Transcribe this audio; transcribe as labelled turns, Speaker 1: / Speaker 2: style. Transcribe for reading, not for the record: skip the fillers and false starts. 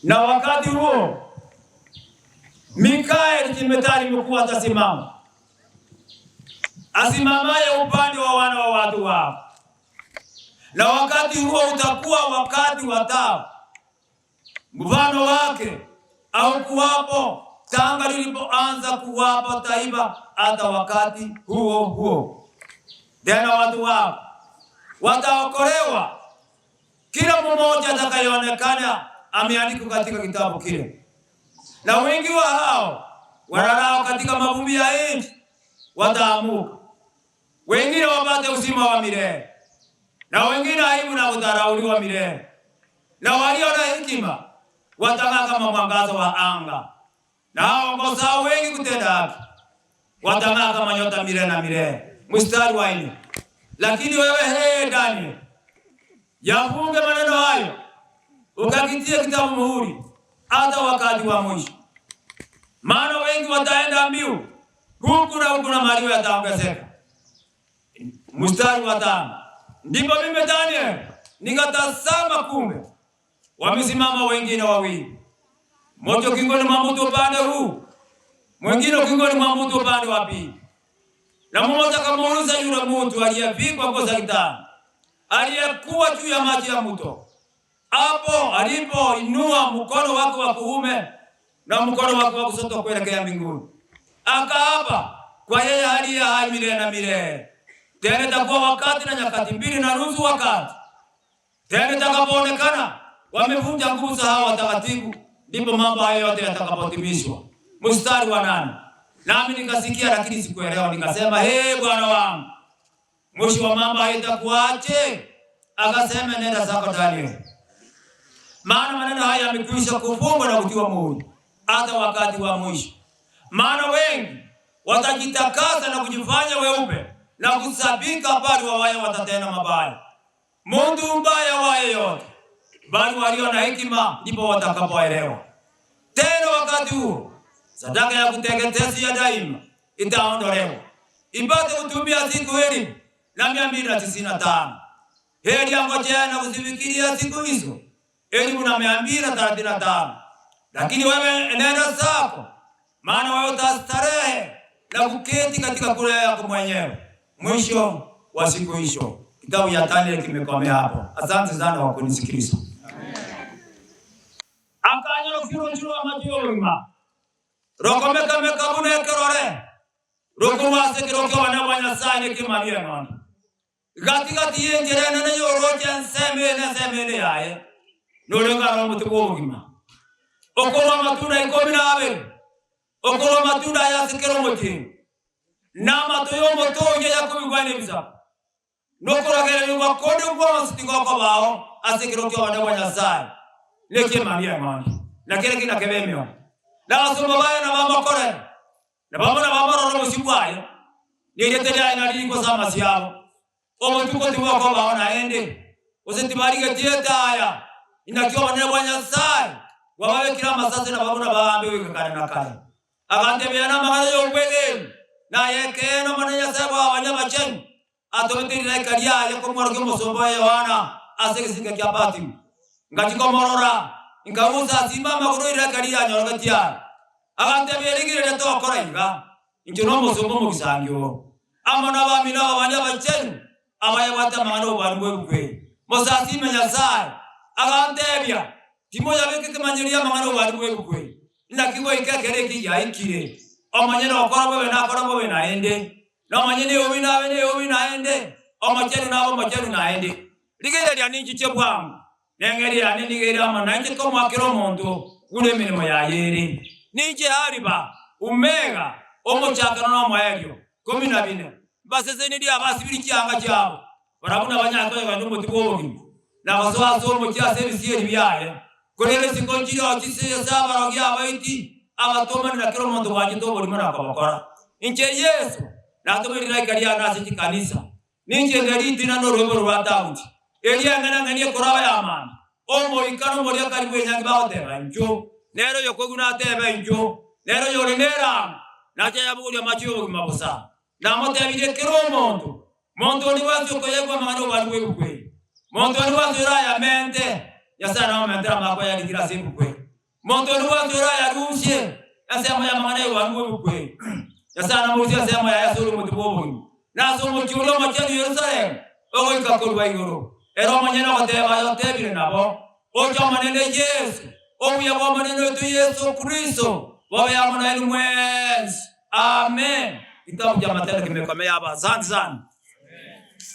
Speaker 1: Na wakati huo Mikaeli jemadari mkuu atasimama, asimamaye upande wa wana wa watu wao, na wakati huo utakuwa wakati wa taabu, mfano wake haukuwapo tanga lilipoanza kuwapo taifa hata wakati huo huo. Tena watu wao wataokolewa, kila mmoja atakayeonekana ameandikwa katika kitabu kile, na wengi wa hao walalao katika mavumbi ya nchi wataamuka, wengine wapate uzima wa milele, na wengine aibu na kudharauliwa milele. Na walio na hekima watang'aa kama mwangaza wa anga, na waongozao wengi kutenda haki watang'aa kama nyota milele na milele. Mstari wa nne. Lakini wewe he Daniel, yafunge maneno hayo ukakitie kitabu muhuri hata wakati wa mwisho. Maana wengi wataenda mbiu huku na huku na maarifa yataongezeka. Mstari wa tano. Ndipo mimi Daniel nikatazama, kumbe wamesimama wengine wawili, mmoja ukingoni mwa mto upande huu, mwingine ukingoni mwa mto upande wa pili. Na mmoja akamuuliza yule mtu aliyevikwa nguo za kitani aliyekuwa juu ya maji ya mto, hapo alipoinua mkono wake wa kuume na mkono wake wa kushoto kuelekea mbinguni, akaapa kwa yeye aliye hai milele na milele, tena itakuwa wakati na nyakati mbili na nusu wakati tena itakapoonekana wamevunja nguvu za hawa watakatifu, ndipo mambo hayo yote yatakapotimizwa. Mstari wa nane. Nami nikasikia lakini sikuelewa, nikasema he, Bwana wangu, mwisho wa mambo hayo itakuwaje? Akasema, nenda zako Daniel, maana maneno haya yamekwisha kufungwa na kutiwa muhuri hata wakati wa mwisho. Maana wengi watajitakasa na kujifanya weupe na kusabika, bali wawaya watatenda mabaya. Mundu mbaya waye yote, bali walio na hekima ndipo watakapoelewa. Tena wakati huo sadaka ya kuteketeza ya daima itaondolewa ipate kutumia siku 1295. Heri angojea na kuzifikiria siku hizo 1235. Lakini wewe nenda zako, maana wewe utastarehe na kuketi katika kura yako mwenyewe. Mwisho wa siku hizo. Kitabu ya Danieli kimekomea hapo. Asante sana kwa kunisikiliza. Akanyora kufiro amajyoma rokomekameka bunekerore rokurwasekero kyowana bwa Nyasaye nekimamie ng'ondo gatigati yenjera enene yoroche ensemo ene ensemo ene yaye norengara omote bwa obogima okorwa amatunda ikomi na abere okorwa amatunda ayasekera omotienyi na amato ya omotonye yakobigwa na ebisaku nokoragererigwa konde gwonsi tigokobao ase ekero kia obonene bwa Nyasaye nekemamia eng'ondi na kere kina kebe emioyo na abasomba baye nabamokorere na bamwe nabamorora obosio bwaye na erieta riaye naririkwe ase amasio abo. Obotuko tibokobao naende, gose tibarigetie etaya, inaki obonene bwa Nyasaye bwababekire amasase na barabwo nabaambe goika kare na kare. Agantebia namang'ana y'obwegeni, na ay'ekeene Omonene Nyasae bw'ababani abachenu atomete rilaika riaye komworokia omosomba oye Yohana ase egesinka kia Patimo. Ngachia komorora, nkagusa ase ime amagoro e rilaika riria anyorogetie are. Agantebia, Rigereria tokora iga, inche nomosomba omogisangi oo, amo nabamino ababani abachenu abayebwate amang'ana 'obobani bw'ebuku eye. Mosasime Nyasae. Agantebia, Timoyabeka ekemanyerio y'amang'ana 'obobani bw'ebuku eye, naki goika ekero eke giaikire, omonyene okora bobe nakore bobe naende, na omonyene eubi nabe neubi naende, omochenu nabe omochenu naende. Rigereria ninchiche bwango, na eng'eria yane nigo ere amo nainche komoa kera omonto buna emeremo yaye ere. Ninche Alifa, Omega, omochakano na omoerio. Ikomi na bine mbasesenirie abasibiri chianga chiabo, barabwo nabanyare koyegania omote bw'obogima, na gosoa ase omochie ase ebisieri biaye. Korende isiko nchireo chise ase abarogi abaiti, abatomani na kera omonto bwanchete oborimo na kobokora. Inche Yeso natomeire rilaika riane ase chikanisa, ninche nde ritina na oroiboro rwa Daudi, eria eng'enang'eni ekoraba y'amambia, Omoika na omoriakari bw'enyangi bagoteba, Inchuo! Nere oyokoigwa natebe, Inchuo! Nere oyore nerang'o nache ayabogorie amache y'obogima bosa. Namotebirie kera omonto, Monto onde bwensi okoyegwa amang'ana 'obobani bw'ebuku eye, monto onde bwensi orayamente, Nyasae namomentere amaakwa ayarikire ase ebuku eye. Monto onde bwensi orayarusie ensemo y'amang'ana y'obwandu bw'ebuku eye, Nyasae namorusie ensemo yaye ase oromote bw'obogima, na ase omochie oria omochenu Yerusalemu, ogoika korwa igoro. Ere omonyene ogoteba aya otebire nabo, Oche Omonene Yesu, obuya bw'Omonene oito Yeso Kristo bobe amo nainwe mwensi. Amen. Gitabu kia Matendo kimekome yaba. Asante sana.